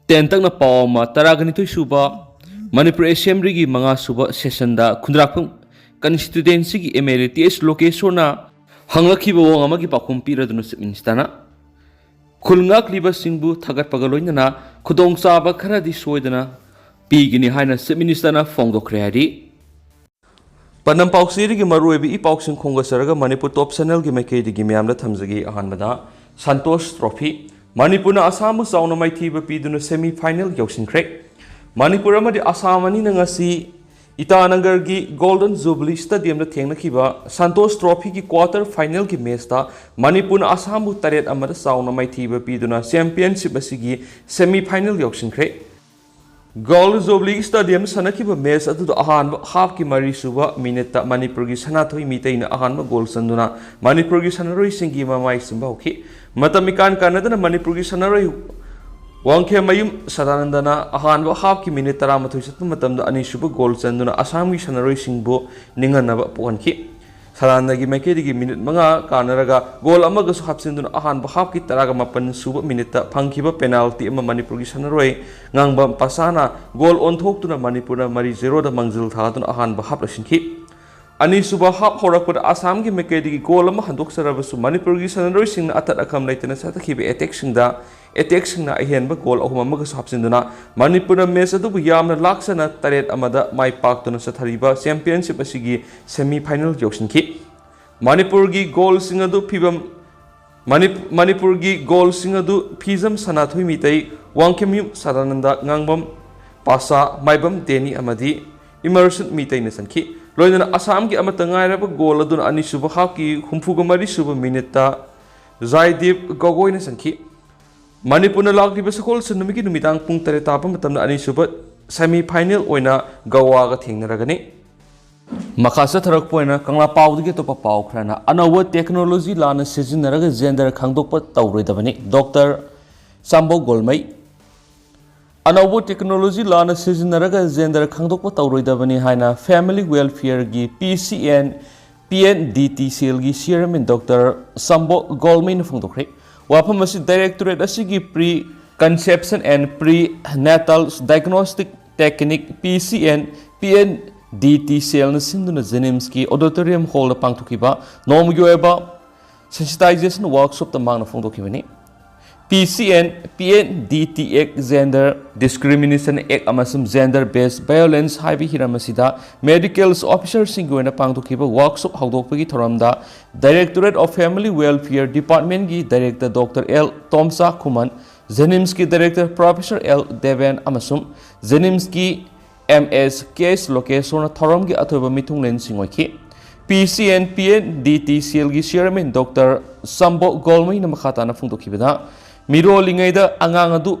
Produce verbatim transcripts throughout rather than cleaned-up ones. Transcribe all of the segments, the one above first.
ꯇꯦꯟꯇꯛꯅ ꯄꯥꯎ ꯑꯃ꯫ ꯇꯔꯥꯒ ꯅꯤꯊꯣꯏ ꯁꯨꯕ ꯃꯅꯤꯄꯨꯔ ꯑꯦꯁꯦꯝꯕ꯭ꯂꯤꯒꯤ ꯃꯉꯥ ꯁꯨꯕ ꯁꯦꯁꯟꯗ ꯈꯨꯟꯗ꯭ꯔꯥꯛꯄꯝ ꯀꯟꯁꯇꯤꯇ꯭ꯋꯦꯟꯁꯤꯒꯤ ꯑꯦꯝ ꯑꯦꯜ ꯑꯦ ꯇꯤ ꯑꯦꯁ ꯂꯣꯀꯦꯁꯣꯔꯅ ꯍꯪꯂꯛꯈꯤꯕ ꯋꯥꯍꯪ ꯑꯃꯒꯤ ꯄꯥꯎꯈꯨꯝ ꯄꯤꯔꯗꯨꯅ ꯆꯤꯐ ꯃꯤꯅꯤꯁꯇꯔꯅ ꯈꯨꯜ ꯉꯥꯛꯂꯤꯕꯁꯤꯡꯕꯨ ꯊꯥꯒꯠꯄꯒ ꯂꯣꯏꯅꯅ ꯈꯨꯗꯣꯡꯆꯥꯕ ꯈꯔꯗꯤ ꯁꯣꯏꯗꯅ ꯄꯤꯒꯅꯤ ꯍꯥꯏꯅ ꯆꯤꯐ ꯃꯤꯅꯤꯁꯇꯔꯅ ꯐꯣꯡꯗꯣꯛꯈ꯭ꯔꯦ ꯍꯥꯏꯔꯤ꯫ ꯄꯥꯟꯗꯝ ꯄꯥꯎꯆꯦꯗꯒꯤ ꯃꯔꯨꯑꯣꯏꯕ ꯏ ꯄꯥꯎꯁꯤꯡ ꯈꯣꯝꯒꯠꯆꯔꯒ ꯃꯅꯤꯄꯨꯔ ꯇꯣꯞ ꯆꯦꯅꯦꯜꯒꯤ ꯃꯥꯏꯀꯩꯗꯒꯤ ꯃꯌꯥꯝꯗ ꯊꯝꯖꯒꯦ꯫ ꯑꯍꯥꯟꯕꯗ ꯁꯟꯇꯣꯁ ꯇ꯭ꯔꯣꯐꯤ꯫ ꯃꯅꯤꯄꯨꯔꯅ ꯑꯁꯥꯝꯕꯨ ꯆꯥꯎꯅ ꯃꯥꯏꯊꯤꯕ ꯄꯤꯗꯨꯅ ꯁꯦꯃꯤ ꯐꯥꯏꯅꯦꯜ ꯌꯧꯁꯤꯟꯈ꯭ꯔꯦ꯫ ꯃꯅꯤꯄꯨꯔ ꯑꯃꯗꯤ ꯑꯁꯥꯝ ꯑꯅꯤꯅ ꯉꯁꯤ ꯏꯇꯥꯅꯒꯔꯒꯤ ꯒꯣꯜꯗꯟ ꯖꯨꯕꯤꯂꯤ ꯁ꯭ꯇꯦꯗꯤꯌꯝꯗ ꯊꯦꯡꯅꯈꯤꯕ ꯁꯟꯇꯣꯁ ꯇ꯭ꯔꯣꯐꯤꯒꯤ ꯀ꯭ꯋꯥꯇꯔ ꯐꯥꯏꯅꯦꯜꯒꯤ ꯃꯦꯆꯇ ꯃꯅꯤꯄꯨꯔꯅ ꯑꯁꯥꯝꯕꯨ ꯇꯔꯦꯠ ꯑꯃꯗ ꯆꯥꯎꯅ ꯃꯥꯏꯊꯤꯕ ꯄꯤꯗꯨꯅ ꯆꯦꯝꯄꯤꯌꯟꯁꯤꯞ ꯑꯁꯤꯒꯤ ꯁꯦꯃꯤ ꯐꯥꯏꯅꯦꯜ ꯌꯧꯁꯤꯟꯈ꯭ꯔꯦ꯫ ꯒꯣꯜꯗꯟ ꯖꯨꯕꯤꯂꯤ ꯁ꯭ꯇꯦꯗꯤꯌꯝꯗ ꯁꯥꯟꯅꯈꯤꯕ ꯃꯦꯆ ꯑꯗꯨꯗ ꯑꯍꯥꯟꯕ ꯍꯥꯞꯀꯤ ꯃꯔꯤꯁꯨꯕ ꯃꯤꯅꯤꯠꯇ ꯃꯅꯤꯄꯨꯔꯒꯤ ꯁꯅꯥꯊꯣꯏ ꯃꯤꯇꯩꯅ ꯑꯍꯥꯟꯕ ꯒꯣꯜ ꯆꯟꯗꯨꯅ ꯃꯅꯤꯄꯨꯔꯒꯤ ꯁꯥꯟꯅꯔꯣꯏꯁꯤꯡꯒꯤ ꯃꯃꯥꯏ ꯆꯨꯝꯕ ꯍꯧꯈꯤ꯫ ꯃꯇꯝ ꯏꯀꯥꯟ ꯀꯥꯟꯅꯗꯅ ꯃꯅꯤꯄꯨꯔꯒꯤ ꯁꯥꯟꯅꯔꯣꯏ ꯋꯥꯡꯈꯦꯝꯃꯌꯨꯝ ꯁꯗꯥꯅꯟꯗꯅ ꯑꯍꯥꯟꯕ ꯍꯥꯞꯀꯤ ꯃꯤꯅꯤꯠ ꯇꯔꯥꯃꯥꯊꯣꯏ ꯆꯠꯄ ꯃꯇꯝꯗ ꯑꯅꯤꯁꯨꯕ ꯒꯣꯜ ꯆꯟꯗꯨꯅ ꯑꯁꯥꯝꯒꯤ ꯁꯥꯟꯅꯔꯣꯏꯁꯤꯡꯕꯨ ꯅꯤꯡꯍꯟꯅꯕ ꯄꯣꯛꯍꯟꯈꯤ꯫ ꯁꯗꯥꯅꯟꯗꯒꯤ ꯃꯥꯏꯀꯩꯗꯒꯤ ꯃꯤꯅꯤꯠ ꯃꯉꯥ ꯀꯥꯟꯅꯔꯒ ꯒꯣꯜ ꯑꯃꯒꯁꯨ ꯍꯥꯞꯆꯤꯟꯗꯨꯅ ꯑꯍꯥꯟꯕ ꯍꯥꯞꯀꯤ ꯇꯔꯥꯒ ꯃꯥꯄꯟ ꯁꯨꯕ ꯃꯤꯅꯤꯠꯇ ꯐꯪꯈꯤꯕ ꯄꯦꯅꯥꯜꯇꯤ ꯑꯃ ꯃꯅꯤꯄꯨꯔꯒꯤ ꯁꯥꯟꯅꯔꯣꯏ ꯉꯥꯡꯕꯝ ꯄꯥꯁꯥꯅ ꯒꯣꯜ ꯑꯣꯟꯊꯣꯛꯇꯨꯅ ꯃꯅꯤꯄꯨꯔꯅ ꯃꯔꯤ ꯖꯦꯔꯣꯗ ꯃꯥꯡꯖꯤꯜ ꯊꯥꯗꯨꯅ ꯑꯍꯥꯟꯕ ꯍꯥꯞ ꯂꯣꯏꯁꯤꯟꯈꯤ꯫ ꯑꯅꯤꯁꯨꯕ ꯍꯥꯞ ꯍꯧꯔꯛꯄꯗ ꯑꯁꯥꯝꯒꯤ ꯃꯥꯏꯀꯩꯗꯒꯤ ꯒꯣꯜ ꯑꯃ ꯍꯟꯗꯣꯛꯆꯔꯕꯁꯨ ꯃꯅꯤꯄꯨꯔꯒꯤ ꯁꯥꯟꯅꯔꯣꯏꯁꯤꯡꯅ ꯑꯇꯠ ꯑꯀꯝ ꯂꯩꯇꯅ ꯆꯠꯊꯈꯤꯕ ꯑꯦꯇꯦꯛꯁꯤꯡꯗ ꯑꯦꯇꯦꯛꯁꯤꯡꯅ ꯑꯍꯦꯟꯕ ꯒꯣꯜ ꯑꯍꯨꯝ ꯑꯃꯒꯁꯨ ꯍꯥꯞꯆꯤꯟꯗꯨꯅ ꯃꯅꯤꯄꯨꯔꯅ ꯃꯦꯆ ꯑꯗꯨꯕꯨ ꯌꯥꯝꯅ ꯂꯥꯛꯆꯅ ꯇꯔꯦꯠ ꯑꯃꯗ ꯃꯥꯏ ꯄꯥꯛꯇꯨꯅ ꯆꯠꯊꯔꯤꯕ ꯆꯦꯝꯄꯤꯌꯟꯁꯤꯞ ꯑꯁꯤꯒꯤ ꯁꯦꯃꯤ ꯐꯥꯏꯅꯦꯜ ꯌꯧꯁꯤꯟꯈꯤ꯫ ꯃꯅꯤꯄꯨꯔꯒꯤ ꯒꯣꯜꯁꯤꯡ ꯑꯗꯨ ꯐꯤꯕꯝ ꯃꯅꯤꯞ-, ꯃꯅꯤꯄꯨꯔꯒꯤ ꯒꯣꯜꯁꯤꯡ ꯑꯗꯨ ꯐꯤꯖꯝ ꯁꯅꯥꯊꯣꯏ ꯃꯤꯇꯩ, ꯋꯥꯡꯈꯦꯝꯌꯨꯝ ꯁꯗꯥꯅꯟꯗ, ꯉꯥꯡꯕꯝ ꯄꯥꯁꯥ, ꯃꯥꯏꯕꯝ ꯗꯦꯅꯤ ꯑꯃꯗꯤ ꯏꯃꯔꯁꯟ ꯃꯤꯇꯩꯅ ꯆꯟꯈꯤ꯫ ꯂꯣꯏꯅꯅ ꯑꯁꯥꯝꯒꯤ ꯑꯃꯠꯇ ꯉꯥꯏꯔꯕ ꯒꯣꯜ ꯑꯗꯨꯅ ꯑꯅꯤꯁꯨꯕ ꯍꯥꯞꯀꯤ ꯍꯨꯝꯐꯨꯒ ꯃꯔꯤ ꯁꯨꯕ ꯃꯤꯅꯤꯠꯇ ꯖꯥꯏꯗꯤꯞ ꯒꯣꯒꯣꯏꯅ ꯆꯟꯈꯤ꯫ ꯃꯅꯤꯄꯨꯔꯅ ꯂꯥꯛꯂꯤꯕ ꯁꯒꯣꯜꯁꯦꯟ ꯅꯨꯃꯤꯠꯀꯤ ꯅꯨꯃꯤꯗꯥꯡ ꯄꯨꯡ ꯇꯔꯦꯠ ꯇꯥꯕ ꯃꯇꯝꯗ ꯑꯅꯤꯁꯨꯕ ꯁꯦꯃꯤ ꯐꯥꯏꯅꯦꯜ ꯑꯣꯏꯅ ꯒꯋꯥꯒ ꯊꯦꯡꯅꯔꯒꯅꯤ꯫ ꯃꯈꯥ ꯆꯠꯊꯔꯛꯄ ꯑꯣꯏꯅ ꯀꯪꯂꯥ ꯄꯥꯎꯗꯒꯤ ꯑꯇꯣꯞꯄ ꯄꯥꯎ ꯈꯔꯅ ꯑꯅꯧꯕ ꯇꯦꯛꯅꯣꯂꯣꯖꯤ ꯂꯥꯟꯅ ꯁꯤꯖꯤꯟꯅꯔꯒ ꯖꯦꯟꯗꯔ ꯈꯪꯗꯣꯛꯄ ꯇꯧꯔꯣꯏꯗꯕꯅꯤ, ꯗꯣꯛꯇꯔ ꯆꯥꯝꯕꯧ ꯒꯣꯜꯃꯩ꯫ ꯑꯅꯧꯕ ꯇꯦꯛꯅꯣꯂꯣꯖꯤ ꯂꯥꯟꯅ ꯁꯤꯖꯤꯟꯅꯔꯒ ꯖꯦꯟꯗꯔ ꯈꯪꯗꯣꯛꯄ ꯇꯧꯔꯣꯏꯗꯕꯅꯤ ꯍꯥꯏꯅ ꯐꯦꯃꯤꯂꯤ ꯋꯦꯜꯐꯤꯌꯔꯒꯤ P C N, P N D T ꯁꯦꯜꯒꯤ ꯆꯤꯌꯔꯃꯦꯟ ꯗꯣꯛꯇꯔ ꯆꯥꯝꯕꯧ ꯒꯣꯜꯃꯩꯅ ꯐꯣꯡꯗꯣꯛꯈ꯭ꯔꯦ꯫ ꯋꯥꯐꯝ ꯑꯁꯤ ꯗꯥꯏꯔꯦꯛꯇꯣꯔꯦꯠ ꯑꯁꯤꯒꯤ pre Conception and Prenatal Diagnostic Technique, P C N P N D T cellꯅ ꯁꯤꯟꯗꯨꯅ JNIMSꯀꯤ auditorium hallꯗ ꯄꯥꯡꯊꯣꯛꯈꯤꯕ ꯅꯣꯡꯃꯒꯤ ꯑꯣꯏꯕ sensitization workshopꯇ ꯃꯍꯥꯛꯅ ꯐꯣꯡꯗꯣꯛꯈꯤꯕꯅꯤ꯫ P C N P N D T Act, Gender Discrimination Act ꯑꯃꯁꯨꯡ Gender Based Violence ꯍꯥꯏꯕ ꯍꯤꯔꯝ ꯑꯁꯤꯗ medical officerꯁꯤꯡꯒꯤ ꯑꯣꯏꯅ ꯄꯥꯡꯊꯣꯛꯈꯤꯕ workshop ꯍꯧꯗꯣꯛꯄꯒꯤ ꯊꯧꯔꯝꯗ Directorate of Family Welfare Departmentꯀꯤ director Doctor L ꯇꯣꯝꯆꯥ Khuman, JNIMSꯀꯤ director Professor L Deben ꯑꯃꯁꯨꯡ JNIMSꯀꯤ M S K ꯂꯣꯀꯦꯁꯣꯔꯅ ꯊꯧꯔꯝꯒꯤ ꯑꯊꯣꯏꯕ ꯃꯤꯊꯨꯡꯂꯦꯟꯁꯤꯡ ꯑꯣꯏꯈꯤ꯫ P C N P N D T cellꯒꯤ chairman Doctor ꯁꯝꯕꯣ ꯒꯣꯜꯃꯩꯅ ꯃꯈꯥ ꯇꯥꯅ ꯐꯣꯡꯗꯣꯛꯈꯤꯕꯗ, ꯃꯤꯔꯣꯜꯂꯤꯉꯩꯗ ꯑꯉꯥꯡ ꯑꯗꯨ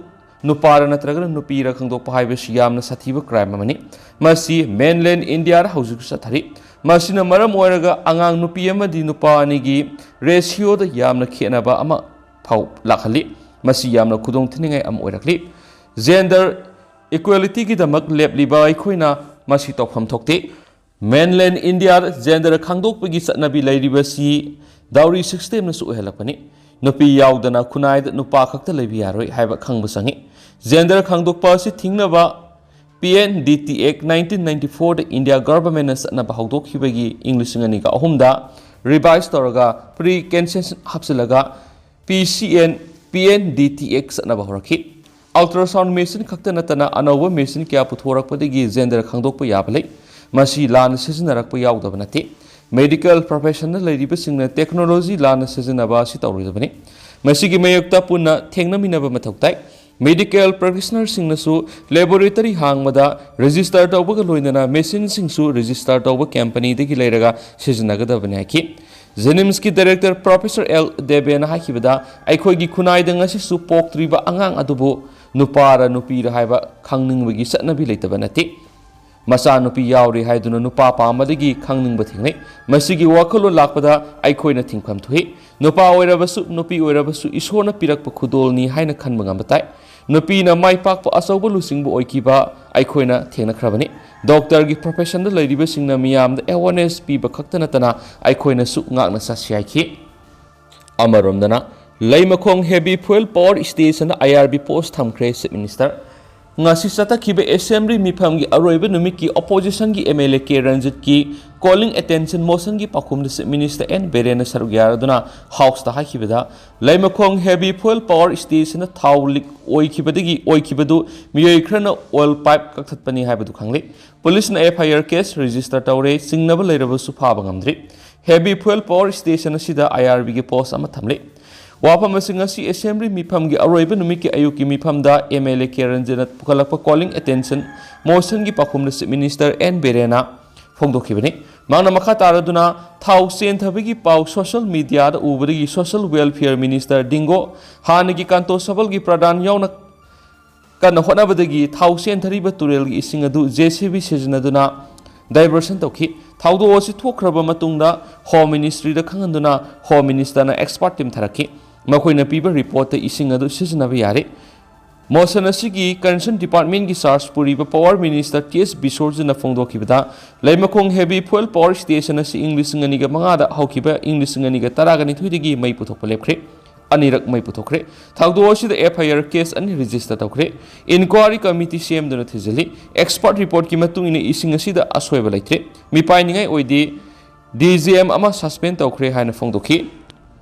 ꯅꯨꯄꯥꯔ ꯅꯠꯇ꯭ꯔꯒꯅ ꯅꯨꯄꯤꯔ ꯈꯪꯗꯣꯛꯄ ꯍꯥꯏꯕꯁꯤ ꯌꯥꯝꯅ ꯁꯥꯊꯤꯕ crime ꯑꯃꯅꯤ꯫ ꯃꯁꯤ mainland Indiaꯗ ꯍꯧꯖꯤꯛꯁꯨ ꯆꯠꯊꯔꯤ꯫ ꯃꯁꯤꯅ ꯃꯔꯝ ꯑꯣꯏꯔꯒ ꯑꯉꯥꯡ ꯅꯨꯄꯤ ꯑꯃꯗꯤ ꯅꯨꯄꯥ ꯑꯅꯤꯒꯤ ratioꯗ ꯌꯥꯝꯅ ꯈꯦꯠꯅꯕ ꯑꯃ ꯐꯥꯎ ꯂꯥꯛꯍꯜꯂꯤ꯫ ꯃꯁꯤ ꯌꯥꯝꯅ ꯈꯨꯗꯣꯡ ꯊꯤꯅꯤꯡꯉꯥꯏ ꯑꯃ ꯑꯣꯏꯔꯛꯂꯤ꯫ Gender equalityꯒꯤꯗꯃꯛ ꯂꯦꯞꯂꯤꯕ ꯑꯩꯈꯣꯏꯅ ꯃꯁꯤ ꯇꯧꯐꯝ ꯊꯣꯛꯇꯦ꯫ Mainland Indiaꯗ gender ꯈꯪꯗꯣꯛꯄꯒꯤ ꯆꯠꯅꯕꯤ ꯂꯩꯔꯤꯕꯁꯤ dowry systemꯅꯁꯨ ꯑꯣꯏꯍꯜꯂꯛꯄꯅꯤ꯫ ꯅꯨꯄꯤ ꯌꯥꯎꯗꯅ ꯈꯨꯟꯅꯥꯏꯗ ꯅꯨꯄꯥ ꯈꯛꯇ ꯂꯩꯕ ꯌꯥꯔꯣꯏ ꯍꯥꯏꯕ ꯈꯪꯕ ꯆꯪꯏ꯫ Gender ꯈꯪꯗꯣꯛꯄ ꯑꯁꯤ ꯊꯤꯡꯅꯕ P N D T Act nineteen ninety fourꯗ India governmentꯅ ꯆꯠꯅꯕ ꯍꯧꯗꯣꯛꯈꯤꯕꯒꯤ ꯏꯪ ꯂꯤꯁꯤꯡ ꯑꯅꯤꯒ ꯑꯍꯨꯝꯗ revise ꯇꯧꯔꯒ preconception ꯍꯥꯞꯆꯤꯜꯂꯒ P C N P N D T Act ꯆꯠꯅꯕ ꯍꯧꯔꯛꯈꯤ꯫ Ultrasound machine ꯈꯛꯇ ꯅꯠꯇꯅ ꯑꯅꯧꯕ machine ꯀꯌꯥ ꯄꯨꯊꯣꯔꯛꯄꯗꯒꯤ gender ꯈꯪꯗꯣꯛꯄ ꯌꯥꯕ ꯂꯩ꯫ ꯃꯁꯤ ꯂꯥꯟꯅ ꯁꯤꯖꯤꯟꯅꯔꯛꯄ ꯌꯥꯎꯗꯕ ꯅꯠꯇꯦ꯫ Medical professionꯗ ꯂꯩꯔꯤꯕꯁꯤꯡꯅ technology ꯂꯥꯟꯅ ꯁꯤꯖꯤꯟꯅꯕ ꯑꯁꯤ ꯇꯧꯔꯣꯏꯗꯕꯅꯤ꯫ ꯃꯁꯤꯒꯤ ꯃꯥꯌꯣꯛꯇ ꯄꯨꯟꯅ ꯊꯦꯡꯅꯃꯤꯟꯅꯕ ꯃꯊꯧ ꯇꯥꯏ꯫ Medical practitionerꯁꯤꯡꯅꯁꯨ laboratory ꯍꯥꯡꯕꯗ register ꯇꯧꯕꯒ ꯂꯣꯏꯅꯅ machineꯁꯤꯡꯁꯨ register ꯇꯧꯕ companyꯗꯒꯤ ꯂꯩꯔꯒ ꯁꯤꯖꯤꯟꯅꯒꯗꯕꯅꯤ ꯍꯥꯏꯈꯤ꯫ JNIMSꯀꯤ director Professor L ꯗꯦꯕꯦꯅ ꯍꯥꯏꯈꯤꯕꯗ, ꯑꯩꯈꯣꯏꯒꯤ ꯈꯨꯟꯅꯥꯏꯗ ꯉꯁꯤꯁꯨ ꯄꯣꯛꯇ꯭ꯔꯤꯕ ꯑꯉꯥꯡ ꯑꯗꯨꯕꯨ ꯅꯨꯄꯥꯔ ꯅꯨꯄꯤꯔ ꯍꯥꯏꯕ ꯈꯪꯅꯤꯡꯕꯒꯤ ꯆꯠꯅꯕꯤ ꯂꯩꯇꯕ ꯅꯠꯇꯦ꯫ ꯃꯆꯥꯅꯨꯄꯤ ꯌꯥꯎꯔꯤ ꯍꯥꯏꯗꯨꯅ ꯅꯨꯄꯥ ꯄꯥꯝꯕꯗꯒꯤ ꯈꯪꯅꯤꯡꯕ ꯊꯦꯡꯅꯩ꯫ ꯃꯁꯤꯒꯤ ꯋꯥꯈꯜꯂꯣꯟ ꯂꯥꯛꯄꯗ ꯑꯩꯈꯣꯏꯅ ꯊꯤꯡꯐꯝ ꯊꯣꯛꯏ꯫ ꯅꯨꯄꯥ ꯑꯣꯏꯔꯕꯁꯨ, ꯅꯨꯄꯤ ꯑꯣꯏꯔꯕꯁꯨ ꯏꯁꯣꯔꯅ ꯄꯤꯔꯛꯄ ꯈꯨꯗꯣꯜꯅꯤ ꯍꯥꯏꯅ ꯈꯟꯕ ꯉꯝꯕ ꯇꯥꯏ꯫ ꯅꯨꯄꯤꯅ ꯃꯥꯏ ꯄꯥꯛꯄ ꯑꯆꯧꯕ ꯂꯨꯆꯤꯡꯕ ꯑꯣꯏꯈꯤꯕ ꯑꯩꯈꯣꯏꯅ ꯊꯦꯡꯅꯈ꯭ꯔꯕꯅꯤ꯫ Doctorꯒꯤ professionꯗ ꯂꯩꯔꯤꯕꯁꯤꯡꯅ ꯃꯤꯌꯥꯝꯗ awareness ꯄꯤꯕ ꯈꯛꯇ ꯅꯠꯇꯅ ꯑꯩꯈꯣꯏꯅꯁꯨ ꯉꯥꯛꯅ ꯆꯠꯁꯤ ꯍꯥꯏꯈꯤ꯫ ꯑꯃꯔꯣꯝꯗꯅ ꯂꯩꯃꯈꯣꯡ heavy fuel power station IRB post ꯊꯝꯈ꯭ꯔꯦ Chief Minister꯫ ꯉꯁꯤ ꯆꯠꯊꯈꯤꯕ Assembly ꯃꯤꯐꯝꯒꯤ ꯑꯔꯣꯏꯕ ꯅꯨꯃꯤꯠꯀꯤ Oppositionꯒꯤ MLA ꯀꯦ ꯔꯟꯖꯤꯠꯀꯤ calling attention motionꯒꯤ ꯄꯥꯎꯈꯨꯝꯗ Chief Minister ꯑꯦꯟ ꯕꯤꯔꯦꯟꯅ ꯁꯔꯨꯛ ꯌꯥꯔꯗꯨꯅ Houseꯇ ꯍꯥꯏꯈꯤꯕꯗ, ꯂꯩꯃꯈꯣꯡ heavy fuel power stationꯗ ꯊꯥꯎ leak ꯑꯣꯏꯈꯤꯕꯗꯒꯤ ꯑꯣꯏꯈꯤꯕꯗꯨ ꯃꯤꯑꯣꯏ ꯈꯔꯅ oil pipe ꯀꯛꯊꯠꯄꯅꯤ ꯍꯥꯏꯕꯗꯨ ꯈꯪꯂꯦ꯫ Policeꯅ FIR case register ꯇꯧꯔꯦ, ꯆꯤꯡꯅꯕ ꯂꯩꯔꯕꯁꯨ ꯐꯥꯕ ꯉꯝꯗ꯭ꯔꯤ꯫ Heavy fuel power station ꯑꯁꯤꯗ IRBꯒꯤ post ꯑꯃ ꯊꯝꯂꯤ꯫ ꯋꯥꯐꯝ ꯑꯁꯤ ꯉꯁꯤ Assembly ꯃꯤꯐꯝꯒꯤ ꯑꯔꯣꯏꯕ ꯅꯨꯃꯤꯠꯀꯤ ꯑꯌꯨꯛꯀꯤ ꯃꯤꯐꯝꯗ MLA ꯀꯦ ꯔꯟꯖꯤꯠꯅ ꯄꯨꯈꯠꯂꯛꯄ calling attention motionꯒꯤ ꯄꯥꯎꯈꯨꯝꯗ Chief Minister ꯑꯦꯟ ꯕꯤꯔꯦꯟꯅ ꯐꯣꯡꯗꯣꯛꯈꯤꯕꯅꯤ꯫ ꯃꯍꯥꯛꯅ ꯃꯈꯥ ꯇꯥꯔꯗꯨꯅ, ꯊꯥꯎ ꯆꯦꯟꯊꯕꯒꯤ ꯄꯥꯎ social mediaꯗ ꯎꯕꯗꯒꯤ Social Welfare Minister ꯗꯤꯡꯒꯣ, ꯍꯥꯟꯅꯒꯤ ꯀꯟꯇꯣꯁꯕꯜꯒꯤ ꯄ꯭ꯔꯙꯥꯟ ꯌꯥꯎꯅ ꯀꯟꯅ ꯍꯣꯠꯅꯕꯗꯒꯤ ꯊꯥꯎ ꯆꯦꯟꯊꯔꯤꯕ ꯇꯨꯔꯦꯜꯒꯤ ꯏꯁꯤꯡ ꯑꯗꯨ JCB ꯁꯤꯖꯤꯟꯅꯗꯨꯅ diversion ꯇꯧꯈꯤ꯫ ꯊꯧꯗꯣꯛ ꯑꯁꯤ ꯊꯣꯛꯈ꯭ꯔꯕ ꯃꯇꯨꯡꯗ Home Ministryꯗ ꯈꯪꯍꯟꯗꯨꯅ Home Ministerꯅ expert team ꯊꯥꯔꯛꯈꯤ꯫ ꯃꯈꯣꯏꯅ ꯄꯤꯕ reportꯇ ꯏꯁꯤꯡ ꯑꯗꯨ ꯁꯤꯖꯤꯟꯅꯕ ꯌꯥꯔꯦ꯫ Motion ꯑꯁꯤꯒꯤ concern departmentꯀꯤ charge ꯄꯨꯔꯤꯕ Power Minister ꯇꯤ ꯑꯦꯁ ꯕꯤꯁ꯭ꯋꯖꯤꯠꯅ ꯐꯣꯡꯗꯣꯛꯈꯤꯕꯗ, ꯂꯩꯃꯈꯣꯡ heavy fuel power station ꯑꯁꯤ ꯏꯪ ꯂꯤꯁꯤꯡ ꯑꯅꯤꯒ ꯃꯉꯥꯗ ꯍꯧꯈꯤꯕ ꯏꯪ ꯂꯤꯁꯤꯡ ꯑꯅꯤꯒ ꯇꯔꯥꯒ ꯅꯤꯊꯣꯏꯗꯒꯤ ꯃꯩ ꯄꯨꯊꯣꯛꯄ ꯂꯦꯞꯈ꯭ꯔꯦ꯫ ꯑꯅꯤꯔꯛ ꯃꯩ ꯄꯨꯊꯣꯛꯈ꯭ꯔꯦ꯫ ꯊꯧꯗꯣꯛ ꯑꯁꯤꯗ FIR case ꯑꯅꯤ register ꯇꯧꯈ꯭ꯔꯦ꯫ Inquiry committee ꯁꯦꯝꯗꯨꯅ ꯊꯤꯖꯤꯜꯂꯤ꯫ Expert reportꯀꯤ ꯃꯇꯨꯡ ꯏꯟꯅ ꯏꯁꯤꯡ ꯑꯁꯤꯗ ꯑꯁꯣꯏꯕ ꯂꯩꯇ꯭ꯔꯦ꯫ ꯃꯤꯄꯥꯏꯅꯤꯡꯉꯥꯏ ꯑꯣꯏꯗꯦ꯫ DGM ꯑꯃ suspend ꯇꯧꯈ꯭ꯔꯦ ꯍꯥꯏꯅ ꯐꯣꯡꯗꯣꯛꯈꯤ꯫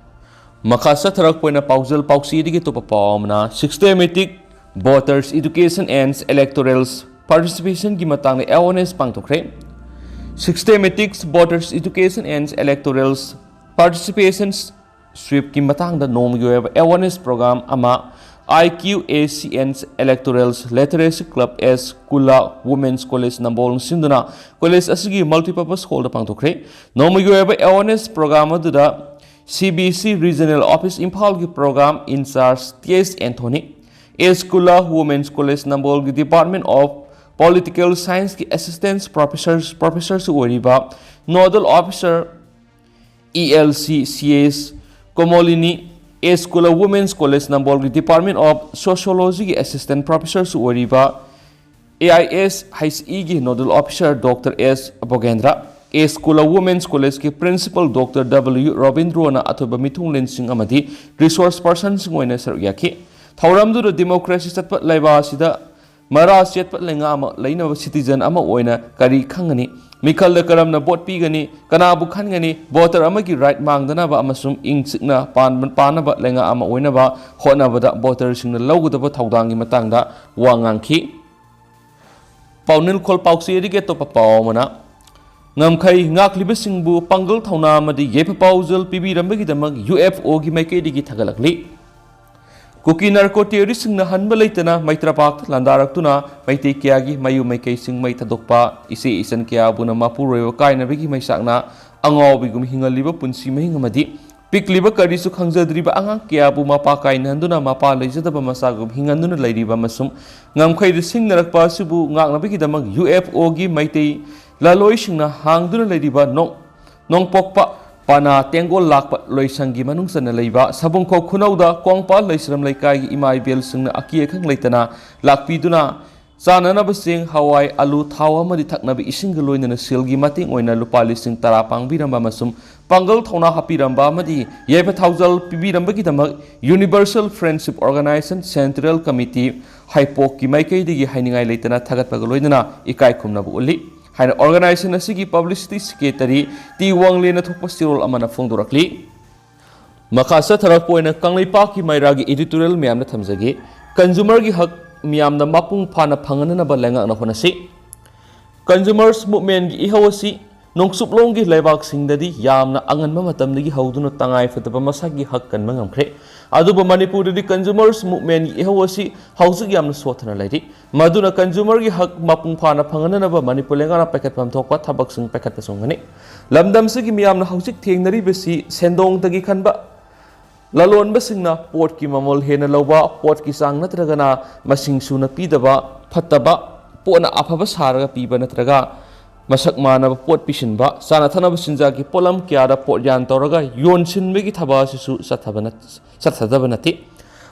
ꯃꯈꯥ ꯆꯠꯊꯔꯛꯄ ꯑꯣꯏꯅ ꯄꯥꯎꯖꯦꯜ ꯄꯥꯎꯆꯦꯗꯒꯤ ꯑꯇꯣꯞꯄ ꯄꯥꯎ ꯑꯃꯅ, Systematic Voters Education and Electorals Participationꯒꯤ ꯃꯇꯥꯡꯗ awareness ꯄꯥꯡꯊꯣꯛꯈ꯭ꯔꯦ꯫ Systematic Voters Education and Electorals Participation Sweepꯀꯤ ꯃꯇꯥꯡꯗ ꯅꯣꯡꯃꯒꯤ ꯑꯣꯏꯕ awareness program ꯑꯃ IQACN's Electorals Literacy Club, S Kula Women's College ꯅꯝꯕꯣꯜꯅ ꯁꯤꯟꯗꯨꯅ college ꯑꯁꯤꯒꯤ multipurpose hallꯗ ꯄꯥꯡꯊꯣꯛꯈ꯭ꯔꯦ꯫ ꯅꯣꯡꯃꯒꯤ ꯑꯣꯏꯕ awareness program ꯑꯗꯨꯗ CBC Regional Office ꯏꯝꯐꯥꯜꯒꯤ program in charge T S Anthony, S Kula Women's College ꯅꯝꯕꯣꯜꯒꯤ Department of Political Scienceꯀꯤ Assistant Professor, Professorꯁꯨ ꯑꯣꯏꯔꯤꯕ Nodal Officer ELC CS ꯀꯣꯃꯣꯂꯤꯅꯤ, S Kula Women's College ꯅꯝꯕꯣꯜꯒꯤ Department of Sociologyꯒꯤ Assistant Professorꯁꯨ ꯑꯣꯏꯔꯤꯕ AISHEꯒꯤ Nodal Officer Doctor S ꯕꯣꯒꯦꯟꯗ꯭ꯔ, ꯑꯦꯁ ꯀꯨꯂ women's ꯀꯣꯂꯦꯖꯀꯤ principle doctor ꯗꯕ꯭ꯂꯤꯌꯨ ꯔꯣꯕꯤꯟꯗ꯭ꯔꯣꯅ ꯑꯊꯣꯏꯕ ꯃꯤꯊꯨꯡꯂꯦꯟꯁꯤꯡ ꯑꯃꯗꯤ resources ꯄꯔꯁꯟꯁꯤꯡ ꯑꯣꯏꯅ ꯁꯔꯨꯛ ꯌꯥꯈꯤ꯫ ꯊꯧꯔꯝꯗꯨꯗ democracy ꯆꯠꯄ ꯂꯩꯕꯥꯛ ꯑꯁꯤꯗ ꯃꯔꯥ ꯆꯦꯠꯄ ꯂꯩꯉꯥꯛ ꯑꯃ ꯂꯩꯅꯕ ꯁꯤꯇꯤꯖꯟ ꯑꯃ ꯑꯣꯏꯅ ꯀꯔꯤ ꯈꯪꯒꯅꯤ? ꯃꯤꯈꯜꯗ ꯀꯔꯝꯅ ꯚꯣꯠ ꯄꯤꯒꯅꯤ? ꯀꯅꯥꯕꯨ ꯈꯟꯒꯅꯤ? ꯚꯣꯇꯔ ꯑꯃꯒꯤ ꯔꯥꯏꯠ ꯃꯥꯡꯗꯅꯕ ꯑꯃꯁꯨꯡ ꯏꯪ ꯆꯤꯛꯅ ꯄꯥꯟꯕ, ꯄꯥꯟꯅꯕ ꯂꯩꯉꯥꯛ ꯑꯃ ꯑꯣꯏꯅꯕ ꯍꯣꯠꯅꯕꯗ ꯚꯣꯇꯔꯁꯤꯡꯅ ꯂꯧꯒꯗꯕ ꯊꯧꯗꯥꯡꯒꯤ ꯃꯇꯥꯡꯗ ꯋꯥ ꯉꯥꯡꯈꯤ꯫ ꯄꯥꯎꯅꯤꯜꯈꯣꯜ ꯄꯥꯎꯆꯦꯗꯒꯤ ꯑꯇꯣꯞꯄ ꯄꯥꯎ ꯑꯃꯅ, ꯉꯝꯈꯩ ꯉꯥꯛꯂꯤꯕꯁꯤꯡꯕꯨ ꯄꯥꯡꯒꯜ ꯊꯧꯅꯥ ꯑꯃꯗꯤ ꯌꯥꯏꯐ ꯄꯥꯎꯖꯦꯜ ꯄꯤꯕꯤꯔꯝꯕꯒꯤꯗꯃꯛ ꯌꯨ ꯑꯦꯐ ꯑꯣꯒꯤ ꯃꯥꯏꯀꯩꯗꯒꯤ ꯊꯥꯒꯠꯂꯛꯂꯤ꯫ ꯀꯨꯀꯤ ꯅꯥꯔꯀꯣ ꯇꯦꯔꯣꯔꯤꯁꯁꯤꯡꯅ ꯍꯟꯕ ꯂꯩꯇꯅ ꯃꯩꯇ꯭ꯔꯄꯥꯛꯇ ꯂꯥꯟꯗꯥꯔꯛꯇꯨꯅ ꯃꯩꯇꯩ ꯀꯌꯥꯒꯤ ꯃꯌꯨꯝ ꯃꯩꯀꯩꯁꯤꯡ ꯃꯩ ꯊꯥꯗꯣꯛꯄ, ꯏꯆꯦ ꯏꯆꯟ ꯀꯌꯥꯕꯨꯅ ꯃꯄꯨꯔꯣꯏꯕ ꯀꯥꯏꯅꯕꯒꯤ ꯃꯩꯆꯥꯛꯅ ꯑꯉꯥꯎꯕꯤꯒꯨꯝ ꯍꯤꯡꯍꯜꯂꯤꯕ ꯄꯨꯟꯁꯤ ꯃꯍꯤꯡ ꯑꯃꯗꯤ ꯄꯤꯛꯂꯤꯕ ꯀꯔꯤꯁꯨ ꯈꯪꯖꯗ꯭ꯔꯤꯕ ꯑꯉꯥꯡ ꯀꯌꯥꯕꯨ ꯃꯄꯥ ꯀꯥꯏꯅꯍꯟꯗꯨꯅ ꯃꯄꯥ ꯂꯩꯖꯗꯕ ꯃꯆꯥꯒꯨꯝ ꯍꯤꯡꯍꯟꯗꯨꯅ ꯂꯩꯔꯤꯕ ꯑꯃꯁꯨꯡ ꯉꯝꯈꯩꯗ ꯁꯤꯡꯅꯔꯛꯄ ꯑꯁꯤꯕꯨ ꯉꯥꯛꯅꯕꯒꯤꯗꯃꯛ ꯌꯨ ꯑꯦꯐ ꯑꯣꯒꯤ ꯃꯩꯇꯩ ꯂꯥꯂꯣꯏꯁꯤꯡꯅ ꯍꯥꯡꯗꯨꯅ ꯂꯩꯔꯤꯕ ꯅꯣꯡ-, ꯅꯣꯡꯄꯣꯛꯄ ꯄꯅꯥ ꯇꯦꯡꯒꯣꯜ ꯂꯥꯛꯄ ꯂꯣꯏꯁꯪꯒꯤ ꯃꯅꯨꯡ ꯆꯟꯅ ꯂꯩꯕ ꯁꯕꯨꯡꯈꯣꯛ ꯈꯨꯅꯧꯗ ꯀꯣꯡꯄꯥꯜ ꯂꯩꯁ꯭ꯔꯝ ꯂꯩꯀꯥꯏꯒꯤ ꯏꯃꯥ ꯏꯕꯦꯜꯁꯤꯡꯅ ꯑꯀꯤ ꯑꯈꯪ ꯂꯩꯇꯅ ꯂꯥꯛꯄꯤꯗꯨꯅ ꯆꯥꯅꯅꯕ ꯆꯦꯡ, ꯍꯋꯥꯏ, ꯑꯂꯨ, ꯊꯥꯎ ꯑꯃꯗꯤ ꯊꯛꯅꯕ ꯏꯁꯤꯡꯒ ꯂꯣꯏꯅꯅ ꯁꯦꯜꯒꯤ ꯃꯇꯦꯡ ꯑꯣꯏꯅ ꯂꯨꯄꯥ ꯂꯤꯁꯤꯡ ꯇꯔꯥ ꯄꯥꯡꯕꯤꯔꯝꯕ ꯑꯃꯁꯨꯡ ꯄꯥꯡꯒꯜ ꯊꯧꯅꯥ ꯍꯥꯞꯄꯤꯔꯝꯕ ꯑꯃꯗꯤ ꯌꯥꯏꯐ ꯊꯧꯖꯥꯜ ꯄꯤꯕꯤꯔꯝꯕꯒꯤꯗꯃꯛ Universal Friendship Organization Central Committee, ꯍꯩꯄꯣꯛꯀꯤ ꯃꯥꯏꯀꯩꯗꯒꯤ ꯍꯥꯏꯅꯤꯡꯉꯥꯏ ꯂꯩꯇꯅ ꯊꯥꯒꯠꯄꯒ ꯂꯣꯏꯅꯅ ꯏꯀꯥꯏ ꯈꯨꯝꯅꯕ ꯎꯠꯂꯤ ꯍꯥꯏꯅ organization ꯑꯁꯤꯒꯤ publicity secretary ꯇꯤ ꯋꯥꯡꯂꯦꯟꯅ ꯊꯣꯛꯄ ꯆꯦꯔꯣꯜ ꯑꯃꯅ ꯐꯣꯡꯗꯣꯔꯛꯂꯤ꯫ ꯃꯈꯥ ꯆꯠꯊꯔꯛꯄ ꯑꯣꯏꯅ ꯀꯪꯂꯩꯄꯥꯛꯀꯤ ꯃꯩꯔꯥꯒꯤ editorial ꯃꯌꯥꯝꯗ ꯊꯝꯖꯒꯦ꯫ Consumerꯒꯤ ꯍꯛ ꯃꯤꯌꯥꯝꯅ ꯃꯄꯨꯡ ꯐꯥꯅ ꯐꯪꯍꯟꯅꯅꯕ ꯂꯩꯉꯥꯛꯅ ꯍꯣꯠꯅꯁꯤ꯫ Consumers movementꯀꯤ ꯏꯍꯧ ꯑꯁꯤ ꯅꯣꯡꯆꯨꯞꯂꯣꯝꯒꯤ ꯂꯩꯕꯥꯛꯁꯤꯡꯗꯗꯤ ꯌꯥꯝꯅ ꯑꯉꯟꯕ ꯃꯇꯝꯗꯒꯤ ꯍꯧꯗꯨꯅ ꯇꯉꯥꯏ ꯐꯗꯕ ꯃꯁꯥꯒꯤ ꯍꯛ ꯀꯟꯕ ꯉꯝꯈ꯭ꯔꯦ꯫ ꯑꯗꯨꯕꯨ ꯃꯅꯤꯄꯨꯔꯗꯗꯤ consumers movementꯀꯤ ꯏꯍꯧ ꯑꯁꯤ ꯍꯧꯖꯤꯛ ꯌꯥꯝꯅ ꯁꯣꯠꯊꯅ ꯂꯩꯔꯤ꯫ ꯃꯗꯨꯅ consumerꯒꯤ ꯍꯛ ꯃꯄꯨꯡ ꯐꯥꯅ ꯐꯪꯍꯟꯅꯅꯕ ꯃꯅꯤꯄꯨꯔ ꯂꯩꯉꯥꯛꯅ ꯄꯥꯏꯈꯠꯐꯝ ꯊꯣꯛꯄ ꯊꯕꯛꯁꯤꯡ ꯄꯥꯏꯈꯠꯄ ꯆꯨꯝꯒꯅꯤ꯫ ꯂꯝꯗꯝꯁꯤꯒꯤ ꯃꯤꯌꯥꯝꯅ ꯍꯧꯖꯤꯛ ꯊꯦꯡꯅꯔꯤꯕꯁꯤ ꯁꯦꯟꯗꯣꯡꯗꯒꯤ ꯈꯟꯕ, ꯂꯂꯣꯟꯕꯁꯤꯡꯅ ꯄꯣꯠꯀꯤ ꯃꯃꯜ ꯍꯦꯟꯅ ꯂꯧꯕ, ꯄꯣꯠꯀꯤ ꯆꯥꯡ ꯅꯠꯇ꯭ꯔꯒꯅ ꯃꯁꯤꯡ ꯁꯨꯅ ꯄꯤꯗꯕ, ꯐꯠꯇꯕ ꯄꯣꯠꯅ ꯑꯐꯕ ꯁꯥꯔꯒ ꯄꯤꯕ ꯅꯠꯇ꯭ꯔꯒ ꯃꯁꯛ ꯃꯥꯟꯅꯕ ꯄꯣꯠ ꯄꯤꯁꯤꯟꯕ, ꯆꯥꯅ ꯊꯛꯅꯕ ꯆꯤꯟꯖꯥꯛꯀꯤ ꯄꯣꯠꯂꯝ ꯀꯌꯥꯗ ꯄꯣꯠ ꯌꯥꯟ ꯇꯧꯔꯒ ꯌꯣꯟꯁꯤꯟꯕꯒꯤ ꯊꯕꯛ ꯑꯁꯤꯁꯨ ꯆꯠꯊꯕ ꯅꯠ-, ꯆꯠꯊꯗꯕ ꯅꯠꯇꯦ꯫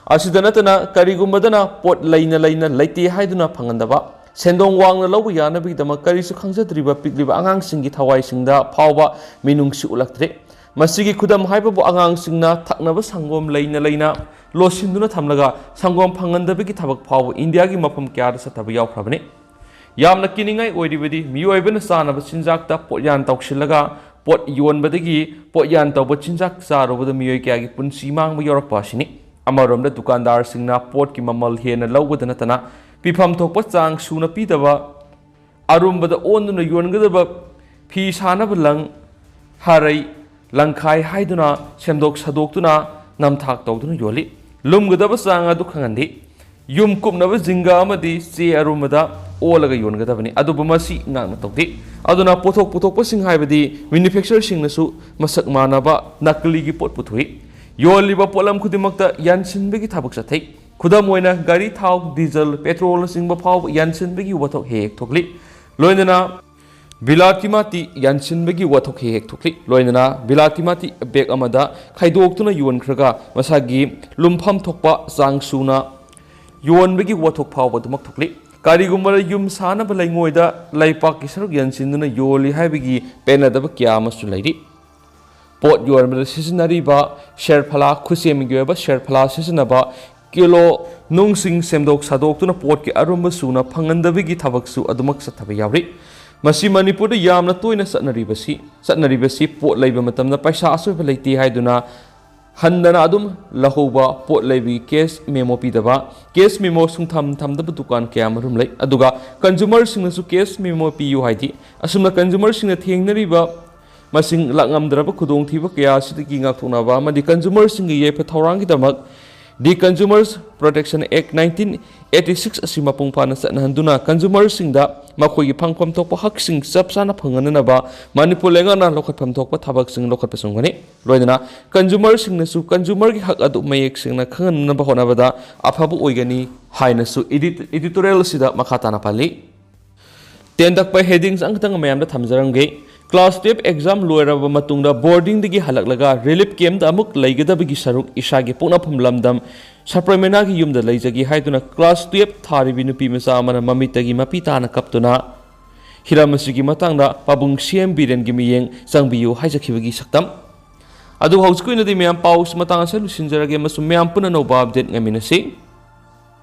ꯑꯁꯤꯗ ꯅꯠꯇꯅ ꯀꯔꯤꯒꯨꯝꯕꯗꯅ ꯄꯣꯠ ꯂꯩꯅ ꯂꯩꯅ ꯂꯩꯇꯦ ꯍꯥꯏꯗꯨꯅ ꯐꯪꯍꯟꯗꯕ, ꯁꯦꯟꯗꯣꯡ ꯋꯥꯡꯅ ꯂꯧꯕ ꯌꯥꯅꯕꯒꯤꯗꯃꯛ ꯀꯔꯤꯁꯨ ꯈꯪꯖꯗ꯭ꯔꯤꯕ ꯄꯤꯛꯂꯤꯕ ꯑꯉꯥꯡꯁꯤꯡꯒꯤ ꯊꯋꯥꯏꯁꯤꯡꯗ ꯐꯥꯎꯕ ꯃꯤꯅꯨꯡꯁꯤ ꯎꯠꯂꯛꯇ꯭ꯔꯦ꯫ ꯃꯁꯤꯒꯤ ꯈꯨꯗꯝ ꯍꯥꯏꯕꯕꯨ ꯑꯉꯥꯡꯁꯤꯡꯅ ꯊꯛꯅꯕ ꯁꯪꯒꯣꯝ ꯂꯩꯅ ꯂꯩꯅ ꯂꯣꯠꯁꯤꯟꯗꯨꯅ ꯊꯝꯂꯒ ꯁꯪꯒꯣꯝ ꯐꯪꯍꯟꯗꯕꯒꯤ ꯊꯕꯛ ꯐꯥꯎꯕ ꯏꯟꯗꯤꯌꯥꯒꯤ ꯃꯐꯝ ꯀꯌꯥꯗ ꯆꯠꯊꯕ ꯌꯥꯎꯈ꯭ꯔꯕꯅꯤ꯫ ꯌꯥꯝꯅ ꯀꯤꯅꯤꯡꯉꯥꯏ ꯑꯣꯏꯔꯤꯕꯗꯤ ꯃꯤꯑꯣꯏꯕꯅ ꯆꯥꯅꯕ ꯆꯤꯟꯖꯥꯛꯇ ꯄꯣꯠꯌꯥꯟ ꯇꯧꯁꯤꯜꯂꯒ ꯄꯣꯠ ꯌꯣꯟꯕꯗꯒꯤ ꯄꯣꯠꯌꯥꯟ ꯇꯧꯕ ꯆꯤꯟꯖꯥꯛ ꯆꯥꯔꯨꯕꯗ ꯃꯤꯑꯣꯏ ꯀꯌꯥꯒꯤ ꯄꯨꯟꯁꯤ ꯃꯥꯡꯕ ꯌꯥꯎꯔꯛꯄ ꯑꯁꯤꯅꯤ꯫ ꯑꯃꯔꯣꯝꯗ ꯗꯨꯀꯥꯟꯗꯥꯔꯁꯤꯡꯅ ꯄꯣꯠꯀꯤ ꯃꯃꯜ ꯍꯦꯟꯅ ꯂꯧꯕꯗ ꯅꯠꯇꯅ ꯄꯤꯐꯝ ꯊꯣꯛꯄ ꯆꯥꯡ ꯁꯨꯅ ꯄꯤꯗꯕ, ꯑꯔꯨꯝꯕꯗ ꯑꯣꯟꯗꯨꯅ ꯌꯣꯟꯒꯗꯕ ꯐꯤ ꯁꯥꯅꯕ ꯂꯪ, ꯍꯥꯔꯩ, ꯂꯪꯈꯥꯏ ꯍꯥꯏꯗꯨꯅ ꯁꯦꯝꯗꯣꯛ ꯁꯥꯗꯣꯛꯇꯨꯅ ꯅꯝꯊꯥꯛ ꯇꯧꯗꯨꯅ ꯌꯣꯜꯂꯤ꯫ ꯂꯨꯝꯒꯗꯕ ꯆꯥꯡ ꯑꯗꯨ ꯈꯪꯍꯟꯗꯦ꯫ ꯌꯨꯝ ꯀꯨꯞꯅꯕ ꯖꯤꯡꯒ ꯑꯃꯗꯤ ꯆꯦ ꯑꯔꯨꯝꯕꯗ ꯑꯣꯜꯂꯒ ꯌꯣꯟꯒꯗꯕꯅꯤ, ꯑꯗꯨꯕꯨ ꯃꯁꯤ ꯉꯥꯛꯅ ꯇꯧꯗꯦ꯫ ꯑꯗꯨꯅ ꯄꯣꯠꯊꯣꯛ ꯄꯨꯊꯣꯛꯄꯁꯤꯡ ꯍꯥꯏꯕꯗꯤ ꯃꯦꯅꯨꯐꯦꯛꯆꯔꯁꯤꯡꯅꯁꯨ ꯃꯁꯛ ꯃꯥꯟꯅꯕ ꯅꯀꯂꯤꯒꯤ ꯄꯣꯠ ꯄꯨꯊꯣꯛꯏ꯫ ꯌꯣꯜꯂꯤꯕ ꯄꯣꯠꯂꯝ ꯈꯨꯗꯤꯡꯃꯛꯇ ꯌꯥꯟꯁꯤꯟꯕꯒꯤ ꯊꯕꯛ ꯆꯠꯊꯩ꯫ ꯈꯨꯗꯝ ꯑꯣꯏꯅ ꯒꯥꯔꯤ ꯊꯥꯎ, ꯗꯤꯖꯜ, ꯄꯦꯇ꯭ꯔꯣꯜꯅꯆꯤꯡꯕ ꯐꯥꯎꯕ ꯌꯥꯟꯁꯤꯟꯕꯒꯤ ꯋꯥꯊꯣꯛ ꯍꯦꯛ ꯍꯦꯛ ꯊꯣꯛꯂꯤ꯫ ꯂꯣꯏꯅꯅ ꯕꯤꯂꯥꯇꯤ ꯃꯥꯇꯤ ꯌꯥꯟꯁꯤꯟꯕꯒꯤ ꯋꯥꯊꯣꯛ ꯍꯦꯛ ꯍꯦꯛ ꯊꯣꯛꯂꯤ꯫ ꯂꯣꯏꯅꯅ ꯕꯤꯂꯥꯇꯤ ꯃꯥꯇꯤ ꯕꯦꯒ ꯑꯃꯗ ꯈꯥꯏꯗꯣꯛꯇꯨꯅ ꯌꯣꯟꯈ꯭ꯔꯒ ꯃꯁꯥꯒꯤ ꯂꯨꯝꯐꯝ ꯊꯣꯛꯄ ꯆꯥꯡ ꯁꯨꯅ ꯌꯣꯟꯕꯒꯤ ꯋꯥꯊꯣꯛ ꯐꯥꯎꯕ ꯑꯗꯨꯃꯛ ꯊꯣꯛꯂꯤ꯫ ꯀꯔꯤꯒꯨꯝꯕ ꯌꯨꯝ ꯁꯥꯅꯕ ꯂꯩꯉꯣꯏꯗ ꯂꯩꯄꯥꯛꯀꯤ ꯁꯔꯨꯛ ꯌꯥꯟꯁꯤꯟꯗꯨꯅ ꯌꯣꯜꯂꯤ ꯍꯥꯏꯕꯒꯤ ꯄꯦꯟꯅꯗꯕ ꯀꯌꯥ ꯑꯃꯁꯨ ꯂꯩꯔꯤ꯫ ꯄꯣꯠ ꯌꯣꯟꯕꯗ ꯁꯤꯖꯤꯟꯅꯔꯤꯕ ꯁꯦꯔꯐꯂꯥ, ꯈꯨꯠꯁꯦꯝꯒꯤ ꯑꯣꯏꯕ ꯁꯦꯔꯐꯂꯥ ꯁꯤꯖꯤꯟꯅꯕ, ꯀꯤꯂꯣ ꯅꯨꯡꯁꯤꯡ ꯁꯦꯝꯗꯣꯛ ꯁꯥꯗꯣꯛꯇꯨꯅ ꯄꯣꯠꯀꯤ ꯑꯔꯨꯝꯕ ꯁꯨꯅ ꯐꯪꯍꯟꯗꯕꯒꯤ ꯊꯕꯛꯁꯨ ꯑꯗꯨꯃꯛ ꯆꯠꯊꯕ ꯌꯥꯎꯔꯤ꯫ ꯃꯁꯤ ꯃꯅꯤꯄꯨꯔꯗ ꯌꯥꯝꯅ ꯇꯣꯏꯅ ꯆꯠꯅꯔꯤꯕꯁꯤ, ꯆꯠꯅꯔꯤꯕꯁꯤ ꯄꯣꯠ ꯂꯩꯕ ꯃꯇꯝꯗ ꯄꯩꯁꯥ ꯑꯆꯣꯏꯕ ꯂꯩꯇꯦ ꯍꯥꯏꯗꯨꯅ ꯍꯟꯗꯅ ꯑꯗꯨꯝ ꯂꯧꯍꯧꯕ, ꯄꯣꯠ ꯂꯩꯕꯒꯤ ꯀꯦꯁ ꯃꯦꯃꯣ ꯄꯤꯗꯕ, ꯀꯦꯁ ꯃꯦꯃꯣ ꯁꯨꯡꯊꯝ ꯊꯝꯗꯕ ꯗꯨꯀꯥꯟ ꯀꯌꯥ ꯑꯃꯔꯣꯝ ꯂꯩ꯫ ꯑꯗꯨꯒ ꯀꯟꯖꯨꯃꯔꯁꯤꯡꯅꯁꯨ ꯀꯦꯁ ꯃꯦꯃꯣ ꯄꯤꯌꯨ ꯍꯥꯏꯗꯤ, ꯑꯁꯨꯝꯅ ꯀꯟꯖꯨꯃꯔꯁꯤꯡꯅ ꯊꯦꯡꯅꯔꯤꯕ ꯃꯁꯤꯡ ꯂꯥꯛꯉꯝꯗ꯭ꯔꯕ ꯈꯨꯗꯣꯡꯊꯤꯕ ꯀꯌꯥ ꯑꯁꯤꯗꯒꯤ ꯉꯥꯛꯊꯣꯛꯅꯕ ꯑꯃꯗꯤ ꯀꯟꯖꯨꯃꯔꯁꯤꯡꯒꯤ ꯌꯥꯏꯐ ꯊꯧꯔꯥꯡꯒꯤꯗꯃꯛ The Consumer Protection Act nineteen eighty six ꯑꯁꯤ ꯃꯄꯨꯡ ꯐꯥꯅ ꯆꯠꯅꯍꯟꯗꯨꯅ ꯀꯟꯖꯨꯃꯔꯁꯤꯡꯗ ꯃꯈꯣꯏꯒꯤ ꯐꯪꯐꯝ ꯊꯣꯛꯄ ꯍꯛꯁꯤꯡ ꯆꯞ ꯆꯥꯅ ꯐꯪꯍꯟꯅꯅꯕ ꯃꯅꯤꯄꯨꯔ ꯂꯩꯉꯥꯛꯅ ꯂꯧꯈꯠꯐꯝ ꯊꯣꯛꯄ ꯊꯕꯛꯁꯤꯡ ꯂꯧꯈꯠꯄ ꯆꯨꯝꯒꯅꯤ꯫ ꯂꯣꯏꯅꯅ ꯀꯟꯖꯨꯃꯔꯁꯤꯡꯅꯁꯨ ꯀꯟꯖꯨꯃꯔꯒꯤ ꯍꯛ ꯑꯗꯨ ꯃꯌꯦꯛ ꯁꯦꯡꯅ ꯈꯪꯍꯟꯅꯕ ꯍꯣꯠꯅꯕꯗ ꯑꯐꯕ ꯑꯣꯏꯒꯅꯤ ꯍꯥꯏꯅꯁꯨ ꯏꯗꯤꯠ-, ꯏꯗꯤꯇꯣꯔꯤꯌꯦꯜ ꯑꯁꯤꯗ ꯃꯈꯥ ꯇꯥꯅ ꯄꯜꯂꯤ꯫ ꯇꯦꯟꯇꯛꯄ ꯍꯦꯗꯤꯡꯁ ꯑꯃꯈꯛꯇꯪ ꯃꯌꯥꯝꯗ ꯊꯝꯖꯔꯝꯒꯦ꯫ ꯀ꯭ꯂꯥꯁ ꯇꯨꯌꯦꯜꯐ ꯑꯦꯛꯖꯥꯝ ꯂꯣꯏꯔꯕ ꯃꯇꯨꯡꯗ ꯕꯣꯔꯗꯤꯡꯗꯒꯤ ꯍꯜꯂꯛꯂꯒ ꯔꯤꯂꯤꯐ ꯀꯦꯝꯞꯇ ꯑꯃꯨꯛ ꯂꯩꯒꯗꯕꯒꯤ ꯁꯔꯨꯛ ꯏꯁꯥꯒꯤ ꯄꯣꯛꯅꯐꯝ ꯂꯝꯗꯝ ꯁꯄ꯭ꯔꯦꯃꯦꯅꯥꯒꯤ ꯌꯨꯝꯗ ꯂꯩꯖꯒꯦ ꯍꯥꯏꯗꯨꯅ ꯀ꯭ꯂꯥꯁ ꯇꯨꯌꯦꯜꯐ ꯊꯥꯔꯤꯕꯤ ꯅꯨꯄꯤ ꯃꯆꯥ ꯑꯃꯅ ꯃꯃꯤꯠꯇꯒꯤ ꯃꯄꯤ ꯇꯥꯅ ꯀꯞꯇꯨꯅ ꯍꯤꯔꯝ ꯑꯁꯤꯒꯤ ꯃꯇꯥꯡꯗ ꯄꯥꯕꯨꯡ ꯁꯤ ꯑꯦꯝ ꯕꯤꯔꯦꯟꯒꯤ ꯃꯤꯠꯌꯦꯡ ꯆꯪꯕꯤꯌꯨ ꯍꯥꯏꯖꯈꯤꯕꯒꯤ ꯁꯛꯇꯝ꯫ ꯑꯗꯨ ꯍꯧꯖꯤꯛꯀꯤ ꯑꯣꯏꯅꯗꯤ ꯃꯌꯥꯝ ꯄꯥꯎꯁ ꯃꯇꯥꯡ ꯑꯁꯤꯗ ꯂꯣꯏꯁꯤꯟꯖꯔꯒꯦ ꯑꯃꯁꯨꯡ ꯃꯌꯥꯝ ꯄꯨꯟꯅ ꯑꯅꯧꯕ ꯑꯞꯗꯦꯠ ꯉꯥꯏꯃꯤꯟꯅꯁꯤ꯫